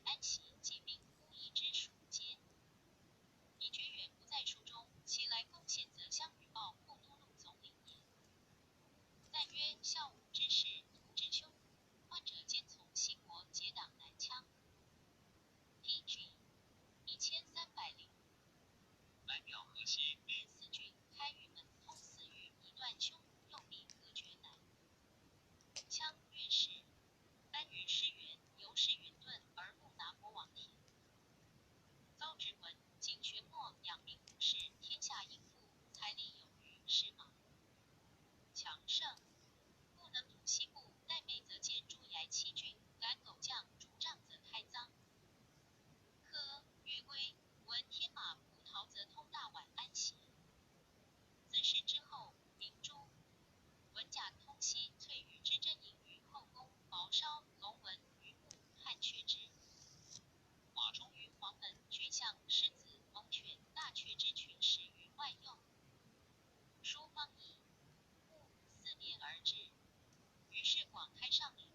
安息及兵巫医之属皆。已决远不在书中，其来贡献则相与报副都录总领也。赞曰：孝武之士，徒之匈奴，患者兼从西国结党南羌。PG 1305。白描河西日四郡，开玉门，通四域，以断匈奴右臂，隔绝南羌乐氏。单于失援，由是允顿而不拿国王庭。遭直文，景玄末养民无事，天下殷富，财力有余，是马强盛，不能独西部。待妹则见诸崖七郡，赶狗将，竹杖则开臧。科月归，闻天马葡萄则通大宛安息。自是之后，明珠文甲通西翠羽之真隐于后宫，宝烧龙纹鱼目汉雀之。华中于黄门巨象、狮子、猛犬、大雀之群食于外右。书方义，戊四年而至。于是广开上领。